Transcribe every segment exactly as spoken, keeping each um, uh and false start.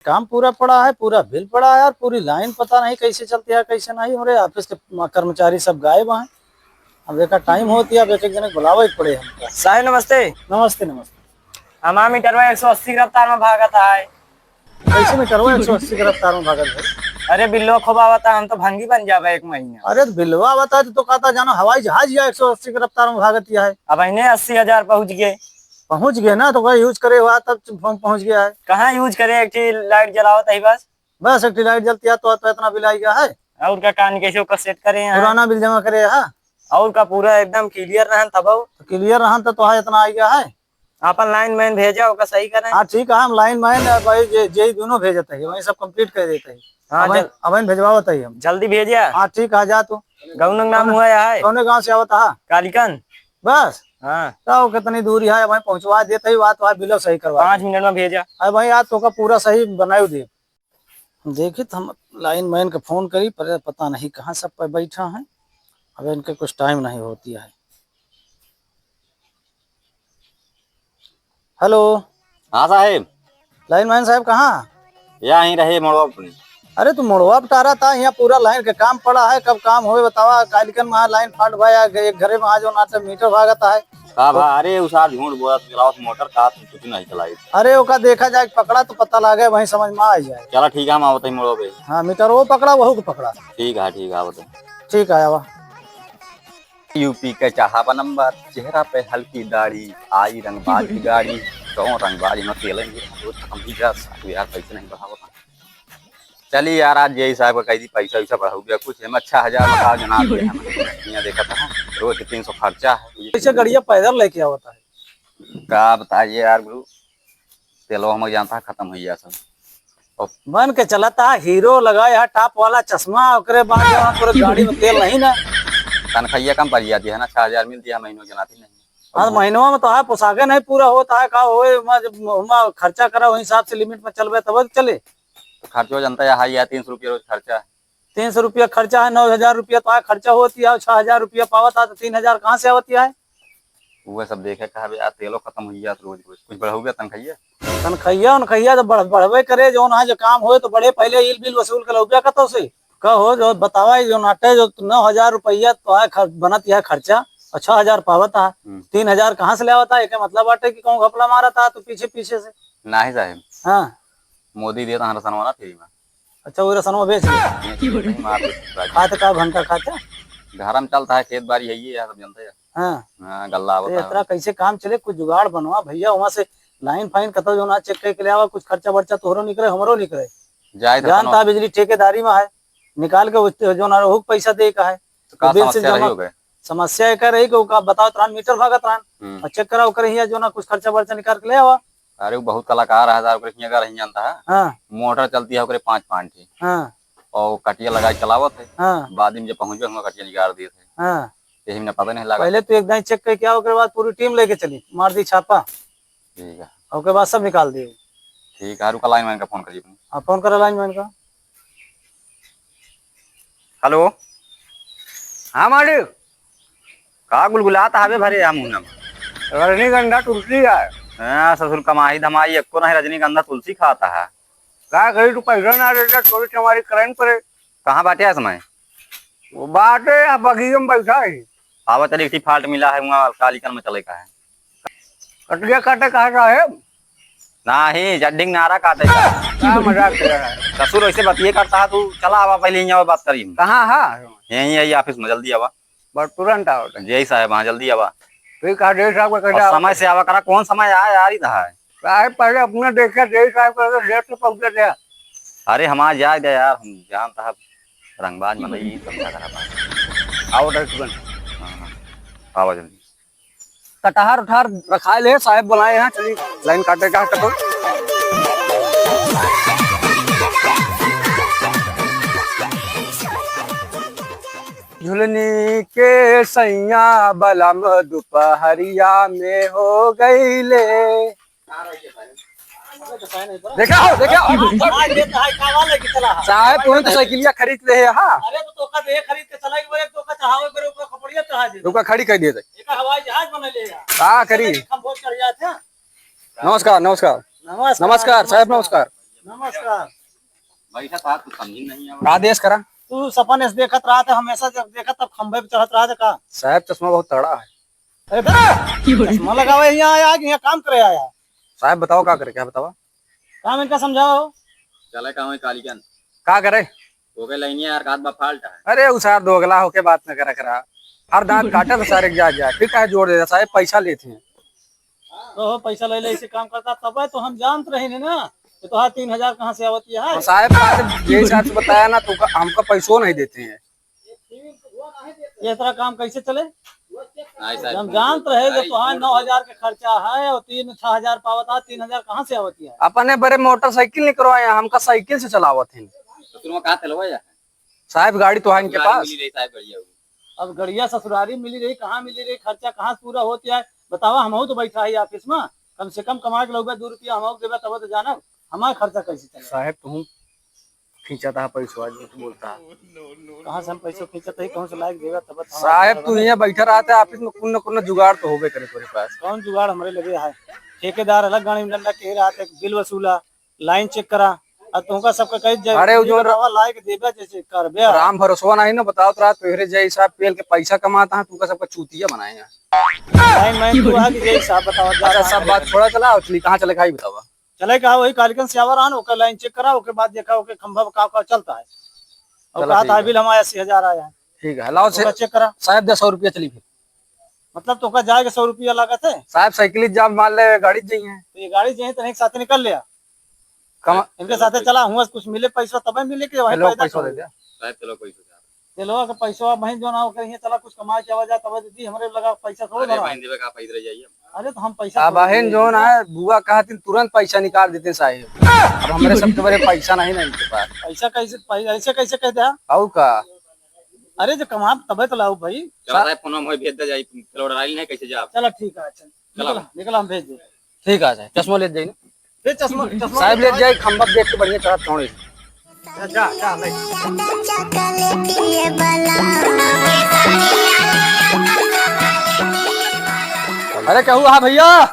काम पूरा पड़ा है, पूरा बिल पड़ा है यार, पूरी लाइन पता नहीं कैसे चलती है, कैसे नहीं। हमरे ऑफिस के कर्मचारी सब गायब हैं। अब एका टाइम होती है, अब एक एक जने के बुलावे के पड़े हमका। साहब नमस्ते। नमस्ते, नमस्ते। हमार मीटरवा एक सौ अस्सी के रफ्तार में भागत है। कैसे मीटरवा एक सौ अस्सी के रफ्तार में भागत है? अरे बिल्लो खूब आवता, हम तो भंगी बन जाबे एक महीना। अरे तो बिल्लो आवता है तो, तो कहता जानो हवाई जहाज या एक सौ अस्सी के रफ्तार में भागत या है। अब इन्हें अस्सी हजार पहुँच गए। पहुँच गए ना, तो वही यूज करे हुआ तब पहुँच गया है। कहाँ यूज करे, एक ठी लाइट जलावत ही बस। बस एक ठी लाइट जलती है तो, तो इतना बिल आई गया है। और का कान कैसे ओकर सेट करे हैं? पुराना बिल जमा करे है। और का पूरा एकदम क्लियर रहन तब। तो क्लियर रहन तो, तो है इतना आई गया है। अपन लाइन मैन भेजा, ओका सही करें। हाँ ठीक है, हम लाइन मैन और भाई जे, जे दोनों भेजत है, वही सब कंप्लीट कर देते हैं। हाँ, अब जल-, अब भेजवावत है हम। जल्दी भेजा। हाँ ठीक है, जा तू। गौनक नाम हुआ है? कौने गाँव से आवत है? कालिकन। बस। हाँ। तो कितनी दूरी है, वहीं पहुँचवा देते ही, बात वहाँ बिलो सही करवा। पाँच मिनट में भेजा। अरे भाई, आज तो का पूरा सही बनाई दे। देखित हम लाइन मैन के फोन करी, पर पता नहीं कहाँ सब पे बैठा है। अब इनके कुछ टाइम नहीं होती है। हेलो। हाँ साहेब। लाइन मैन साहेब कहाँ? यहाँ ही रहे मोड़वा पे। अरे तू मोड़वा पे टारा था, यहाँ पूरा लाइन के काम पड़ा है, कब काम होए बतावा। कालिकन में लाइन फाल्ट भा, एक घरे में आज नाते मीटर भागता है। का भा? अरे उ सार झूठ बोलत, चलावत मोटर का, तुम कुछ नहीं चलाई। अरे ओका देखा जाए, पकड़ा तो पता लागे, वहीं समझ में आ जाए। चला ठीक है, हम आवत ही मोड़ो पे। हाँ, मीटर वो पकड़ा, वहू को पकड़ा। ठीक है, ठीक है, आवत ही। ठीक है, आवा। यूपी के चाहबा नंबर, चेहरा पे हल्की दाढ़ी, आई रंगबाज की गाड़ी, तो रंगबाज में तेल नहीं, रोज खत्म ही जा, साठ हजार पैसे नहीं बढ़ावत। चली यार, आज यही साहब का कह दी, पैसा वैसा बढ़ाऊ दिया कुछ, हम अच्छा हजार बताओ जना दिया हम। यहाँ देखा था, रोज के तीन सौ खर्चा है। कैसे गड़िया पैदल लेके आवता है? का बताइए यार गुरु, तेलो हम जानता है खत्म हो गया सब। बन के चलता है, हीरो लगा यहाँ टॉप वाला चश्मा, ओकरे बाद जब पूरे गाड़ी में तेल नहीं ना। तनखैया कम पड़ जाती है ना, छह हजार मिलती है महीनों के नाती नहीं। हाँ, महीनवा में तो है, पोशाके नहीं पूरा होता है, का होए, मैं जब मैं खर्चा करा वही हिसाब से लिमिट में चलबे तब तो चले। तो खर्चो जनता है, हाई है, तीन सौ रुपया रोज खर्चा है। तीन सौ रुपया खर्चा है, नौ हजार रुपया तो है खर्चा होती है, छह हजार रुपया पावत है, तो तीन हजार कहाँ से आवती है? वह सब देखे कहा बे, यार, तेलो खत्म हो गया रोज रोज, कुछ बढ़ाओगे तनखैया? तनखैया उनखैया तो बढ़-, बढ़बे करे, जो ना जो काम होए तो बढ़े, पहले इल बिल वसूल कर लौब्या कतो से। कहो जो बतावा, ये जो नाटे जो नौ हजार रुपया तो है खर-, बनत यह खर्चा, और छह हजार पावत है, हम्म। तीन हजार कहाँ से ले आवता है? एके मतलब बाटे कि कहूँ घपला मारत है तो पीछे पीछे से। नाही साहेब। हाँ। मोदी देता है रसनवा ना फ्री में। अच्छा, वो रसनवा बेच लिया। बेच लिया, नहीं मार दे, राजू। खाते का घंटा खाते? घर में चलता है, खेत बाड़ी है ये, सब जनते हैं। हाँ। हाँ, गल्ला तो होता है। इतना कैसे काम चले, कुछ जुगाड़ बनवा भैया, वहाँ से लाइन फाइन कतो जो ना चेक करके ले आवा, कुछ खर्चा बर्चा तोहरो निकले, हमरो निकले। जाए तो जानता है, बिजली ठेकेदारी में है, निकाल के उस जो ना रहू पैसा दे का है, तो का तो बिल से समस्या रही जमा हो गए? समस्या एक रही कि ओका बताओ तुरंत मीटर भागत रहन, हम्म। और चेक करा ओकरे हिया जो ना कुछ खर्चा बर्चा निकाल के ले आवा। अरे, वो बहुत कलाकार है, ओकरे हिया का रही जानता है। हाँ। मोटर चलती है ओकरे पाँच पाँच ठे। हाँ। और कटिया लगा के चलावत है। हाँ। बाद में जब पहुँचबे हुआ कटिया निकाल दिए थे। हाँ। यही में पता नहीं लगा। पहले तू एक दाई चेक करके आओ, ओकरे बाद पूरी टीम लेके चली, मार दी छापा। ठीक है। ओकरे बाद सब निकाल दिए। ठीक है, रुका लाइन मैन का फोन करिए। हाँ, फोन करा लाइन मैन का। हेलो। हाँ मालिक। का गुलगुलात हवे भरे आ मुंह में? रजनीगंधा तुलसी है। हाँ, ससुर कमाई धमाई एको नहीं, रजनीगंधा तुलसी खाता है। का करी तू पैसा ना देता, चोरी चमारी करन पड़े। कहाँ बाटे आज मैं? वो बाटे, अब बगिया में बैठा है। आवा चल, एक ठी फाल्ट मिला है, वहाँ कालिकन में चले का है। कटिया काटे कहा साहेब? नाही, जड्डिंग नारा काटे का। का मजाक कर रहा है? ससुर ऐसे बतिये करता है, तू चला आवा पहले यहीं आवा बात करी। कहाँ है? यहीं, यहीं ऑफिस में, जल्दी आवा। बस तुरंत आओ। जय साहब, हाँ, जल्दी आवा। ठीक है, जय साहब का और कहना समय से आवा करा, कौन समय आया यार, इधर है। साहब पहले अपना देखा, जय साहब का लेट से पहुंचा गया। अरे हमार जाए दे यार, हम जानता है रंगबाज मतलब यही समझा करा बा। आओ डॉक्टर तुरंत। हाँ, हाँ, आवा जल्दी। कटहर उठहर रखाए ले, साहब बुलाए हैं, चली लाइन काटे का कटो। झुलनी के सैया बलम दोपहरिया में हो गईले। देखा हो, देखा हो। आज ये तो है, का वाला की चला है। साहब, तू तो साइकिलिया खरीद ले है, हाँ। अरे, तो तोका दे खरीद के चला, एक बार एक तोका चढ़ावे, एक बार ऊपर खपड़िया चढ़ा दे। रुका, खड़ी कर दिए थे। एक हवाई जहाज बना ले यार। का करी? हम बहुत चढ़ जाते हैं। नमस्कार, नमस्कार। नमस्कार, नमस्कार, साहब, नमस्कार। नमस्कार। नमस्कार। बैठा था, तू समझी नहीं अब। का देश करा? तू सपन ऐसे देखत रहा था, हमेशा जब देखा तब खंभे पे चढ़त रहा था का? साहब, चश्मा बहुत तगड़ा है। अरे बे, चश्मा लगावे यहाँ आया कि यहाँ काम करे आया? साहब, बताओ का करे, क्या बतावा? काम इनका समझाओ। चले का होई कालिकन? का करे? हो गए लाइनिया यार, का बा फाल्ट है। अरे, उ सार दोगला होके बात न करा करा। हर दांत काटे तो सारे जा जा। फिर काहे जोर देता साहब, पैसा लेते हैं। तो हो, पैसा ले ले, इसे काम करता, तब तो हम जानत रहे ने ना कि तोहार तीन हजार कहाँ से आवत है। तो साहब, बात जे हिसाब से बताया ना, तो का, हमका पैसो नहीं देते हैं। ये तरह काम कैसे चले? नहीं साहब, हम जानत रहे जब तोहार नौ हजार के खर्चा है और तीन छह हजार पावत है, तीन हजार कहाँ से आवत है? अपने बड़े मोटरसाइकिल निकलवाए हैं, हमका साइकिल से चलावत हैं। तो तुम कहाँ चलवाए हैं? साहब, गाड़ी तो है इनके गाड़ी पास। मिली रही साहब, बढ़िया हुई। अब गड़िया ससुरारी मिली रही, कहाँ मिली रही, खर्चा कहाँ से पूरा होत है? बतावा, हमहू तो बैठा है ऑफिस में, कम से कम कमा के लउबे दो रुपया हमहू के देबे, तब तो जानब हमार खर्चा कैसे चले। साहब, तू खींचा था पैसवा, झूठ बोलता है। कहाँ से हम पैसों खींचत है, कौन से लायक देगा, तब तो हमार साहब, खर्चा तू बने। यहाँ बैठा रहता है ऑफिस में, कुन न कुन जुगाड़ तो होबे करे तोरे पास। कौन जुगाड़ हमरे लगे है? ठेकेदार अलग गाड़ी में डंडा के रहा था, बिल वसूला, लाइन चेक करा, और तुमका सबका कही जब अरे, वो बिल जो बतावा, लायक देबे जैसे करबे। राम भरोसवा नहीं ना, बताओ तो रात तोहरे जय साहब पेल के पैसा कमाता है, तुमका सबका चूतिया बनाए हैं। लाइन मैन तू आ कि जय साहब बतावा, जा अच्छा, कहाँ सब करे बात बने। छोड़ा, चला, असली कहाँ चले खाई बतावा। चले कहा वही कालिकन से आवा रहन, ओकर लाइन चेक करा, ओके बाद देखा ओके खंभा पे का का चलता है। और चला, कहा ठीक था है। बिल हमारा अस्सी हजार आया है। ठीक है, लाओ से ओका चेक करा। साहब, दे सौ रुपया चली फिर। मतलब तो ओका जाए के सौ रुपया लागत है। साहब, साइकिल जाम मान ले, गाड़ी जाई है। तो ये गाड़ी जाई तो एक साथ निकल लिया। कमा इनके साथे चला, हुआ कुछ मिले पैसा तबे मिले कि वहीं चलो, पैदा पैसा करो। दे दे। साहब, चलो, कोई सुझाव। चलो, अगर पैसा वहीं जो ना हो, कहीं चला, कुछ कमाए के आवा जा, तबे दीदी, हमरे लगा पैसा थोड़ा अरे धरा। बहन देवे का पैदल जाइए। अरे, तो हम पैसा आ, थोड़ी बहन देंगे। जो ना है, बुआ कहतिन तुरंत पैसा निकाल देते साहेब। अब हमरे सबके बड़े पैसा नहीं ना इनके पास। पैसा कैसे, पै-, ऐसे कैसे कह दे? और का? अरे, जो कमाब तबे तो लाओ भाई। चलो सा- साहेब, फोन में भेज दे जाई, चलो, लड़ाई नहीं, कैसे जाब? चलो, ठीक है, अच्छा। चलो। निकल, निकल, हम भेज दे। ठीक है, अच्छा, चश्मा ले जाइए। ले चश्मा, चश्मा साहब, ले ले जाए। जाए, खंभा देख के बढ़िया चढ़त छोड़े। जा, जा, ले। अरे, केहू हा भैया?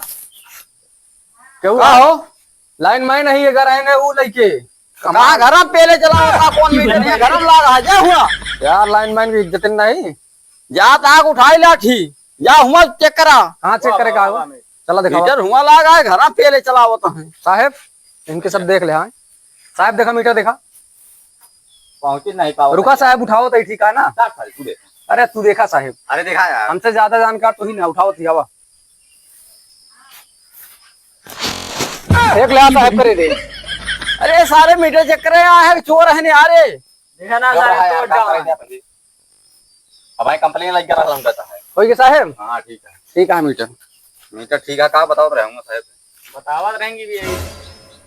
केहू का हा? हो? लाइन में नहीं, अगर आए ना, वो लइके। कहाँ घर में पेले चला होता, कौन मीटर है? घर में लाग है, जा हुआ। यार, लाइन मैन की इज्जत नहीं। जा ताक उठाई लाठी, जा हुआ चेक करा। कहाँ चेक करे का हो? चला देखा। मीटर हुआ लाग है, घर में पेले चला होता है। साहेब, इनके सब देख ले, हाँ। साहेब, देखा मीटर देखा। पहुँचे नहीं पाओ। रुका साहेब, उठाओ तो ठीक है ना? का खाली तू देख। अरे तू देखा साहेब। अरे देखा यार। हमसे ज्यादा जानकार तू ही ना, उठाओ तो आवा। एक ले आता है करे रे। अरे सारे मीटर चेक करे आए हैं, चोर है नहीं आ रे। देखा ना, सारे तोड़ डाला है। अब भाई कंप्लेन लग गया, हम कहता है। होई के साहेब? हाँ, ठीक है। ठीक है मीटर। मीटर ठीक है, का बतावत रहे हूँ साहेब? बतावत रहेंगे भी यही।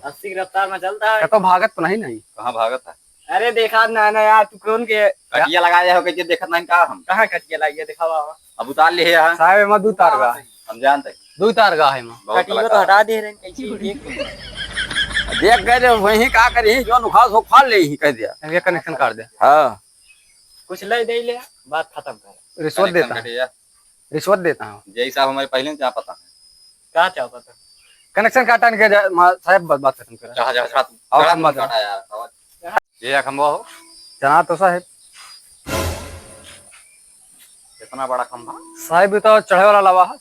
अस्सी की रफ्तार में चलता है। तो भागत तो नहीं, नहीं। कहाँ भागत है? अरे देखा ना, ना यार, तू कौन के कटिया लगाया हो, कैसे देखत नहीं का हम? कहाँ कटिया लगा है, दिखावा। अब उतार ले यहाँ। साहेब, एमा दू तार गा। हम जानते हैं। दू तार गा है एमा। बहुत कटिया तो कलाकार। हटा दे रहे हैं, कैसे देख। देख कह दे, वहीं का करी, जो नुखास हो, फाड़ ले ही, कह दिया। अब ये कनेक्शन काट दे। हाँ। कुछ ले दे ले, बात खत्म कर। रिश्वत connection देता है। कटे यार। रिश्वत देता हूँ। जय साहब हमारे पहले से चाह पता है। का चाह पता? कनेक्शन काटा नहीं गया, मा-, साहब, बात, बात खत्म करा। चाह, चाह, चाह, और चाह, खंभा चाह। काटा यार, आवाज। ये खंभा हो। जना तो साहेब। इतना बड़ा खंभा? साहेब, ये तो चढ़े वाला लावा है।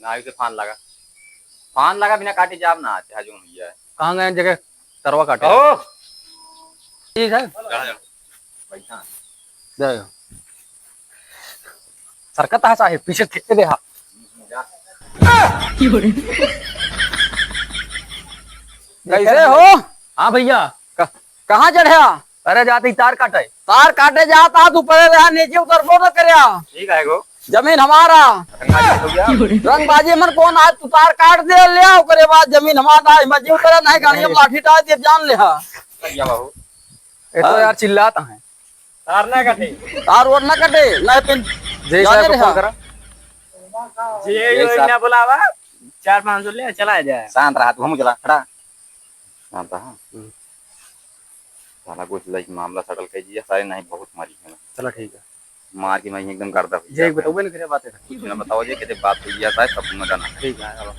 ना, इसे फान लगा। फान लगा बिना काटे जाब ना, चाहे जो भैया है। कहाँ गए जगह तरवा काटे? ओ! ठीक है। चढ़ जाओ। बैठा। दे। सरकत है साहेब, पीछे खींच दे हा। जा। कैसे हो? हाँ भैया। क-, कहाँ चढ़ा? अरे जाते ही तार काटे। तार काटे जाता, तू परे रहा, नीचे उतरबो न करया। ठीक है गो। जमीन हमारा। रंगबाजी हो गया। रंगबाजी मन कौन आज तू तार काट दे ले, ओकरे बाद जमीन हमारा, मर्जी उतरे नहीं, गाड़ी में लाठी डाल दे, जान ले हा। क्या बाबू? ये तो हाँ। यार चिल्लाता है। तार ना कटे। तार और ना कटे, ना पिन। जय जाने साहब को दे फोन हा। करा। जय जय साहब। ना बुलावा, चार पाँच सौ ले, चला जाए। शांत रहा, तू हम चला, खड़ा। शांत रहा। हम्म। साला कुछ लाइक मामला सेटल कर दिया, सारे नहीं बहुत मारी है। चला ठीक है। मार के मैं एकदम गर्दा हो ये गया। एक बताओ, ना करे बात है। कुछ ना बताओ, ये कहते बात हो गया, सारे सब में जाना। ठीक है, अब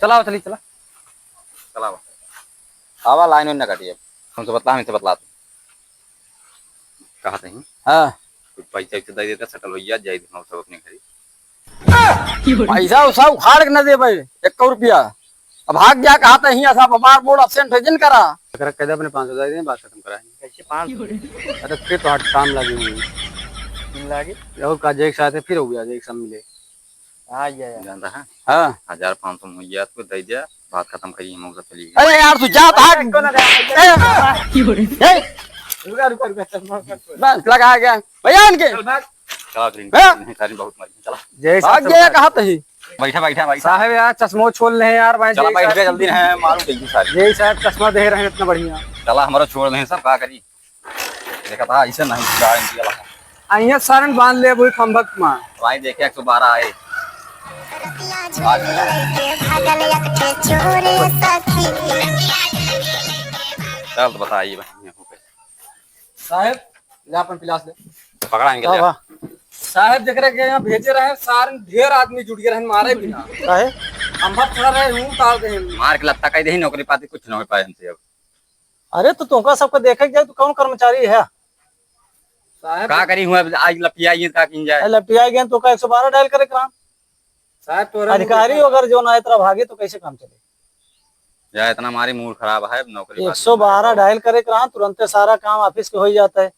चलाओ, चली, चला। चलाओ। आवा, लाइन न कटी अब। हमसे बतला, हमसे बतला तू। कहा तही? हाँ। कुछ पैसा वैसा दे देता, सेटल हो गया, जाए हम सब अपने घरे। पैसा उसा उखाड़ के न देबे, एक रुपया। अब भाग जा, कहा तही, ऐसा बबार बोर्ड absent है जिन करा। अगर कह दे अपने पाँच सौ दे दें, बात खत्म करा। कैसे पाँच सौ? अरे फिर तो हट काम लगी हुई। किन लागे? और का, जे एक साथ है, फिर हो गया, जे एक साथ मिले। हाँ, या, या। जानता है? हाँ। हजार पाँच सौ मुहैया तो दे दिया, बात खत्म करी, हम लोग सब चली गए। अरे यार, तू जा, भाग। अरे, तो ना जा। ए, ए। रुका, रुका, रुका, चश्मा, चश्मा। बस, लगा गया। भैया, इनके। चल, भाग। चला, फिर हाँ? नहीं, सारी बहुत मारी, चला। जय भाग साहब, गया, चल। कहा तही? बैठा, बैठा, बैठा। साहब यार, चश्मो छोड़ ले यार, भाई, चला, जय बैठ साहब। गया, जल्दी है, मालूम कहीं सारी। जय साहब, चश्मा दे रहे हैं इतना बढ़िया। चला, हमारा छोड़ दे, सब का करी। देखा था, ऐसे नहीं, गाड़ी निकला है। अइहें सारन बांध ले, वही खंभक मा। भाई देखे, एक सौ बारह आए। चल, तो बताइए भाई, यहाँ पे। साहेब, ले अपन पिलास ले। पकड़ा इनके का ले। बा? साहेब, जेकरा के यहाँ भेजे रहे, सारन ढेर आदमी जुट गए रहन, मारे बिना। काहे? खंभा खड़ा रहे, हूँ उतार दे। मार के लत्ता कह दे, नौकरी पाती कुछ न हो पाए हमसे अब। अरे, तो तुमका सबका देखे के जाए, तो कौन कर्मचारी है? साहेब, का करी हुआ, आज लपिया ये का किन जाए? अरे, लपिया गए तो का एक सौ बारह डायल करे करान? साहेब, तोरा अधिकारी मुंह अगर जो ना इतना भागे तो कैसे काम चले? या इतना हमारी मूड खराब है, नौकरी बात एक सौ बारह डायल करे करान, तुरंते सारा काम ऑफिस के हो ही जाता है।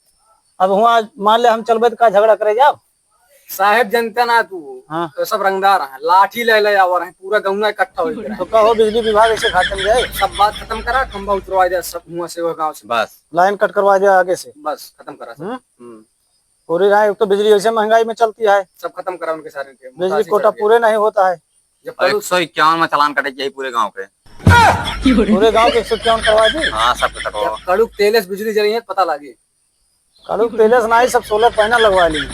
अब हुआ मान ले हम चलबे तो का झगड़ा करे जाब? साहेब, जनता ना तू, हाँ। तो सब रंगदार हैं, लाठी ले ले आवर हैं, पूरा गौवा इकट्ठा हो गया। तो कहो बिजली विभाग ऐसे घाटे में जाए? सब बात खत्म करा, खंभा उतरवा दे सब हुआ से, वो गाँव से। बस। लाइन कट करवा दे आगे से। बस, खत्म करा सब। हम्म? हम्म। पूरी गाँव, एक तो बिजली ऐसे महंगाई में चलती है। सब खत्म करा उनके सारे के, बिजली मुतासिर कोटा कर दिया। पूरे नहीं होता है। जब और कल एक सौ इक्यावन में चालान कटे चाहिए पूरे गाँव के। पूरे गाँव के एक सौ इक्यावन करवा दे। हाँ, सब कटवा। जब कड़ुक तेले से बिजली जली है, पता लागी। कड़ुक तेले से ना ही, सब सोलर पैनल लगवा ली।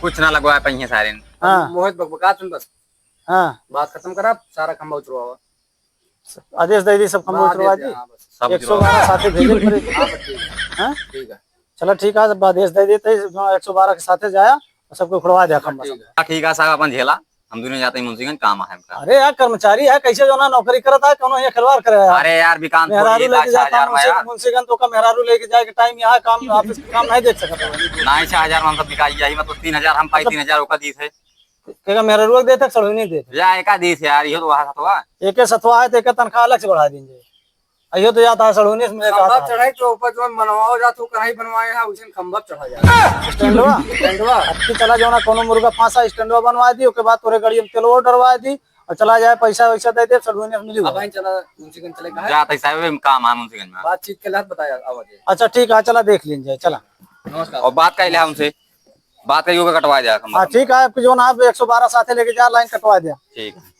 कुछ ना लगवा पाई है सारे। हाँ। मोहित बकबकात हैं बस। हाँ। बात खत्म करा, सारा खंभा उतरवावा। आदेश दे दी, सब खंभा हाँ, उतरवा दे, दी। हाँ, बस। सब एक सौ बारह उतरवा। साथे भेजे पड़े। हाँ, बस ठीक है। हाँ? ठीक है। चला ठीक है, अब आदेश दे देते हैं, एक सौ बारह के साथे जाया और सबको उखड़वा दिया खंभा ठीक सब। है। हाँ, ठीक है साहब, अपन झेला, हम दोनों जाते हैं मुंशीगंज, काम है हमका। अरे यार, कर्मचारी है, कैसे जो ना नौकरी करता है, कौनो यहाँ खिलवाड़ करे है? अरे यार, विकास मेहरारू थोड़ी लेके लाख जाता है हजार में मुंशी-, यार। मुंशीगंज तो का मेहरारू लेके जाए के टाइम यहाँ काम, ऑफिस के काम नहीं देख सकता है। नहीं, छह हजार में हम सब बिकाई जाई, मतलब तीन हजार हम पाई, मतलब तीन हजार ओका दीस है। केगा मेहरारू के देते, सड़हुई नहीं देते। या एका दीस यार, ये तो वहाँ सतवा। एके सतवा है तो एके तनख्वाह अलग से बढ़ा दीजिए। अइहो तो जाता है सड़हुने से मिले खंभा कहा था। चढ़ाई तो ऊपर जो बनवाओ जा, तू कढ़ाई बनवाए है, उसे खंभा चढ़ा जाए। स्टैंडवा? स्टैंडवा? अब तू चला जाओ ना, कोनो मुर्गा फांसा स्टैंडवा बनवा दी, ओके बाद तोरे गाड़ी में तेल वो डरवा दी, और चला जाए, पैसा वैसा दे दे, सड़हुने से मिली अब हुआ। भाई चला, उनसे कन चले कहा। जात है साहब, हम काम है उनसे कन में। बातचीत के लिए बताया, आवाज है। अच्छा ठीक है, चला देख लीजिए, चला। नमस्कार। और बात कर लिया उनसे, बात करिए, ओके कटवा दिया खंभा। हाँ ठीक है, आपकी जो ना आप एक सौ बारह साथे लेके जा, लाइन कटवा दिया। ठीक है।